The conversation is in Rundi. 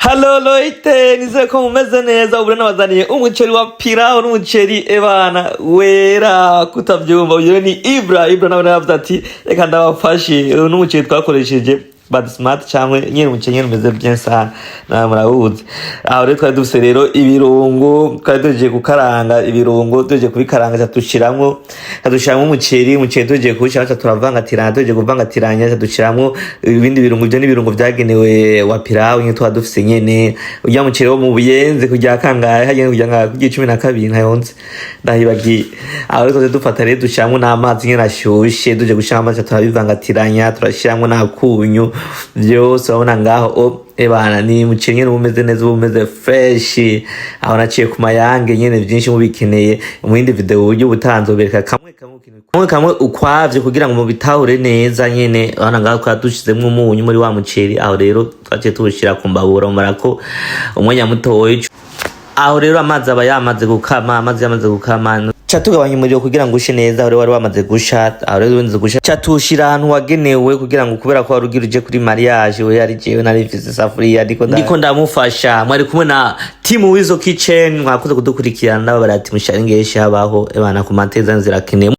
Halo Loite, nizeye ko mumeze neza. Ubu nabazaniye umuceri wa pilau n'umuceri ebana wera kutavyumva. Uyu ni Ibra. Ibra nawe naravuze ati reka ndabafashe. Uyu n'umuceri twakoresheje basmati cyangwa nyene umuceri nyene umeze bien sana, na murawuzi. Aho rero twari dufise rero ibirungo, twari tugiye gukaranga ibirungo, tugiye kubikaranga, ca dushiramwo umuceri. Umuceri tugiye kuwushira, ca turavangatiranya. Tugiye kuvangatiranya, ca dushiramwo ibindi birungo. Ivyo n'ibirungo vyagenewe wa pilau nyene tuba dufise nyene. Urya muceri wo mu Buyenzi kurya kangahe hagende kurya nka kurya 12 ntayonze, ndahibagiye. Aho rero tuze dufata rero dushiramwo n'amazi nyene ashushe. Tuje gushiramo amazi, turabivangatiranya, turashiramwo n'akunyu, vyose urabona ngaho. O ebana, ni umuceri nyene uba umeze neza, uba umeze fresh. Aho naciye ku mayange nyene, vyinshi mubikeneye mu yindi video uburyo butanzobereka kamwe kamwe kamwe kamwe ukwavyo kugira ngo mubitahure neza nyene. Urabona ngaho twari dushizemwo umunyu muri wa muceri. Aho rero twaciye tuwushira ku mbabura, umarako umwanya mutoyi. Aho rero amazi aba yamaze gukama. Amazi yamaze gukama, ca tugabanya umuriro kugira ngo ushe neza. Aho rero wari wamaze gusha. Aho rero wamaze gusha, ca tuwushira ahantu wagenewe kugira ngo, kubera ko wari ugira uje kuri mariage, we yari jewe nari mfise isafuriya ndiko ndamufasha. Mwari kumwe na team Wizo Kitchen. Mwakoze kudukurikirana. Barati musharingeshe habaho ebana ku manteza zirakenewe.